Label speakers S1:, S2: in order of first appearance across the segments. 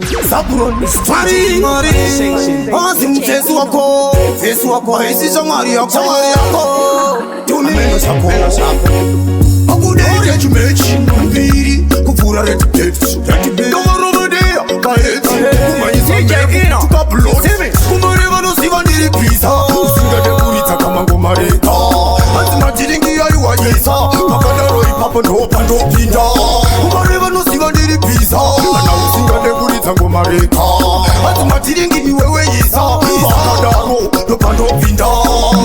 S1: Zabron Mwari Hazi mutesi wako, Mutesi wako haisi shamwari yako, shamwari yako Tumeno chako. Akudeite chimechi mbiri kupfuura red bet. Ndavarovedea kaheti kumhanyisa tukablot kumare vanoziva ndiri pisa usingade kuridza kamangoma rega. Hanzi madhiringi aiwanyisa pakadaro ipapo ndopandopinda kumare vanoziva ndiri pisa kana usingade kuridza ngoma rega. Hanzi madhiringi iwewe isa pakadaro ndopandopinda.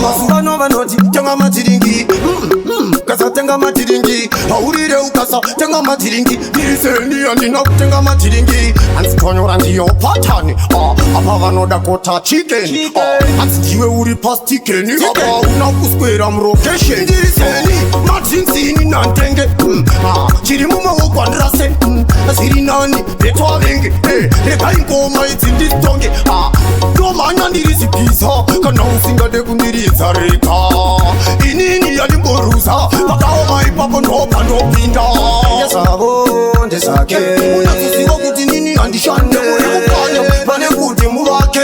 S1: Mazuva vanoti tenga madhiringi, ukasatenga madhiringi haurire, ukasatenga madhiringi ndiriseni handina kutenga madhiringi. Hanzi tonyora ndiyo pattern. Ah, apa vanoda kota chicken. Ah, hanzi ndiwe uri pastikeni apa una kuswera mulocation. Ndiriseni madrinkini nantenge. Ah, chiri mumaoko andirase zviri nani retwavenge. Regai ngoma idzi nditonge. Ah, ndomhanya ndiri zipisa kana usingade kundiridza rega. Inini yandimboruza pakaoma ipapo ndopandopinda.
S2: Ndezvavo, ndezvake.
S1: Unatsoziva kuti nini handishande muri kupanya pane kuti muvake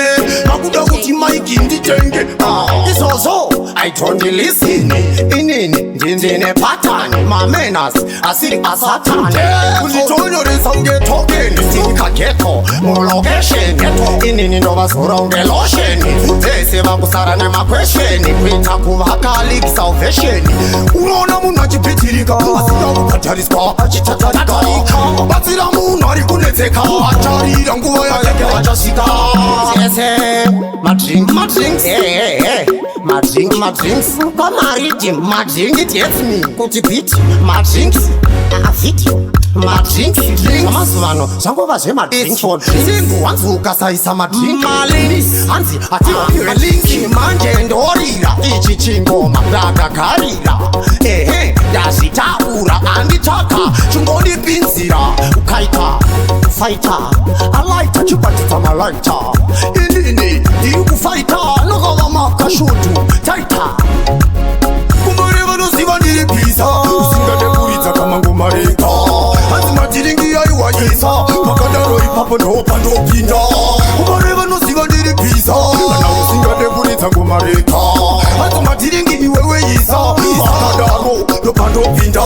S1: makuda kuti mic nditenge. Ah, izvozvo I don't listen. Inini ndindine pattern, mamenas asiri asatani kunditonyoresa unge token stika ghetto mulocation. Inini ndovazora unge lotion vese vakusara nemaquestion kuita kuvaka league salvation. Unoona munhu achipitirika asina kubhadhariswa achitatarika batsira munhu ari kunetseka acharira nguva yake achasvika.
S2: Ese madrink, madrinks, madrink, madrinks kamaridi madrink. It hurts me kuti beat madrinks video madrinks mazuva ano zvangova zvemadrink for drink.
S1: Hanzi ukasaisa madrink hanzi hatiwapiwe link. Manje ndorira ichi chingoma ndakagarira, ehe, ndazvitaura handitsvaka chingondipinzira ukaita faita alaita chibatidza malaita. Inini ndiri kufaita nokava makashutu taita kumbare vanoziva ndiri pisa usingade kuridza kamangoma rega. Hanzi madhiringi aiwanyisa pakadaro ipapo ndopandopinda kumbare vanoziva ndiri pisa kana usingade kuridza ngoma rega. Hanzi madhiringi iwewe isa pakadaro ndopandopinda.